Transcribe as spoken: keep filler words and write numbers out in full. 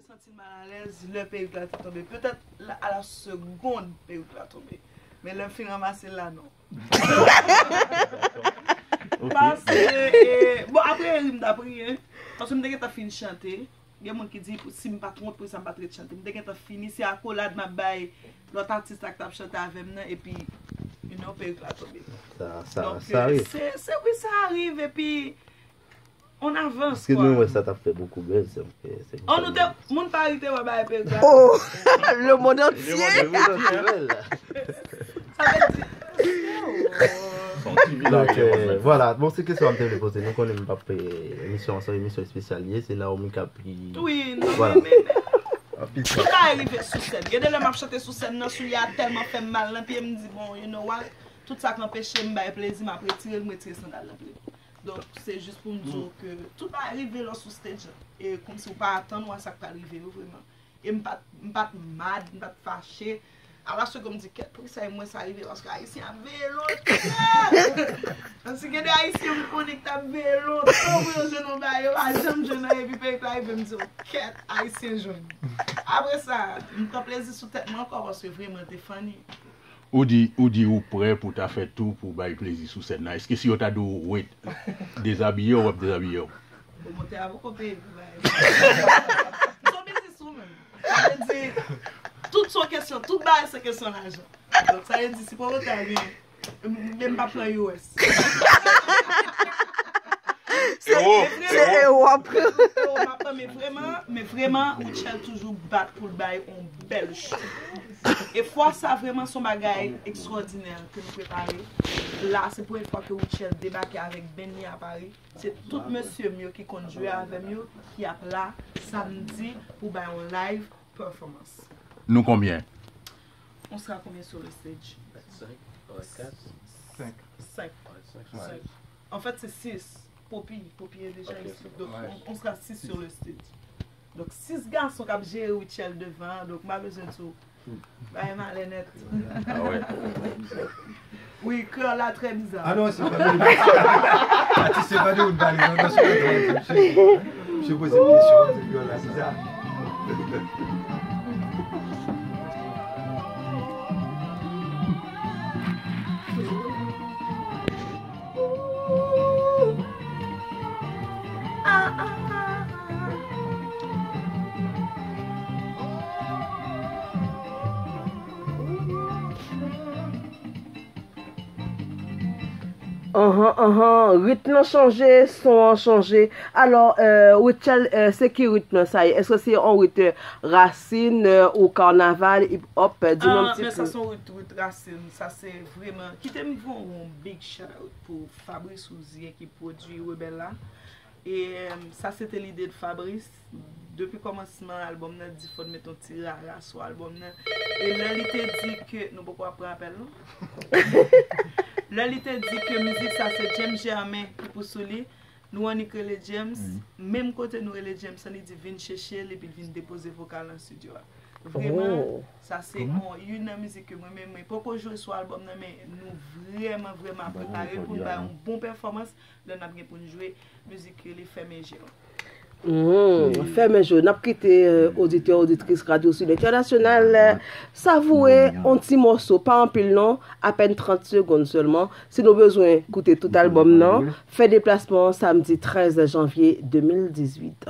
Santi m malalèz lè perik la te tonbe. Petèt la, a la segonn perik la tonbe. Men lè m fin ranmase l la, non. Paske, e, bon, apre ri m t ap ri, en. Paske m te gentan fin chante. Gen moun ki di, si m pa t wont pou sa, m pa t ret chante. M te gentan fini, se akolad m ap bay lòt atis la k t ap chante avè m nan, epi, you know, perik la tonbe. Sa, sa, Donk, sa e, rive. se, se wi, sa rive, epi on avance, Paske nou quoi. wè sa t ap fè bokou buzz, se, se, se Oh, nou te, moun Paris te wè bagay perik la. Oh, le monde entier. Sa vle di, Son ti vilaj. Donk, euh, vwala. Bon, se kesyon an m te vle poze. Nou konnen m p ap fè emisyon an, se yon emisyon espesyal li ye. Se la ou m k ap wi, non, Vwala. men, men, men. Tout bagay rive sou sèn. Gen de lè m ap chante sou sèn nan, soulye a tèlman fè m mal nan pye, m di, bon, you know what? Tout sa k anpeche m bay plezi, m ap retire l, m retire sandal nan pye m. Donk, se jis pou m di w ke tout bagay rive lè w sou stage. E kòmsi w pa atann ou a sa k pral rive yo vreman. E m pa t, m pa t mad, m pa t fache. Ala se ke m di, kèt, poukisa e mwen sa rive? Paske Ayisyen ap veye lontan. Paske gen de Ayisyen m konnen ki t ap veye lontan pou yo jwenn yon bagay, yo pa janm jwenn anyen, epi perik la rive, m di, kèt, Ayisyen jwenn. Apre sa, m pran plezi sou tèt mwen ankò, paske vreman, te funny. Ou di, ou di ou prè pou ta fè tou pou bay plezi sou sèn nan. Èske si yo ta di w ret, dezabiye w, w ap dezabiye w? Pwomotè a poko peye pou bagay sa. Se yon biznis ou menm. Sa vle di, tout se yon kesyon, tout bagay se kesyon lajan. Donk, sa vle di, si pwomotè a gen, men m pa pran U S. Se, Ewo, se ewo. ewo ap pran. Ewo m ap pran, men vreman, men vreman, Rutshelle toujou bat pou l bay yon bèl show. E fwa sa, vreman, se yon bagay ekstwòdinè ke nou prepare. La, se premye fwa ke Rutshelle debake avèk band li a Paris. Se tout mesye m yo ki konn jwe avè m yo ki ap la samdi pou bay yon live performance. Nou konbyen? On sera combien sur le stage? Cinq. Cinq. Cinq. Cinq. An fèt, se sis. Poppy, Poppy est déjà ici. Donk, on, on sera six sur le stage. Donk, sis gason k ap jere Rutshelle devan an. Donk, m pa bezwen di w, bagay malè nèt. Ah ouais. Wi, kreyòl la trè biza. Ah non, se pa de ou. Atis, se pa de ou n pale, non, non, se pa de ou. Misye, misye poze m kesyon, di kreyòl la biza. Anhan, anhan, ritm nan chanje, son an chanje. Alò, euh, Rutshelle, euh, se ki ritm sa ye? Èske se yon ritm rasin, euh, ou kanaval, hip hop, euh, di nou yon Ah, ti men sa pe. se yon rit, rit rasin. Sa se vreman. Kite m voye yon big shout out pou Fabrice Rouzier ki pwodui Rebelle la. E, em, sa se te lide de Fabrice. Depi kòmansman albòm nan, di fò n met yon ti rara sou albòm nan. E lè li te di ke, nou poko ap pran apèl, non? Lè li te di ke mizik sa se James Germain ki pou sou li, nou annik rele James. Menm kote nou rele James an, li di vin chèche l, epi l vin depoze vokal nan estidyo a. Vreman, Oh. sa se yon, youn nan mizik ke mwen menm, mwen poko jwe sou albòm nan, men nou vrèman, vrèman prepare l pou n bay yon bon pèfòmans lè n ap gen pou n jwe mizik ke li fèmen je yo. Mm, fèmen je yo. N ap kite, euh, oditè, oditris Radyo Sud Entènasyonal, euh, savoure yon ti mòso, pa anpil non, apèn trant segonn sèlman. Si nou bezwen koute tout albòm nan, fè deplasman an samdi trèz janvye de mil dizuit.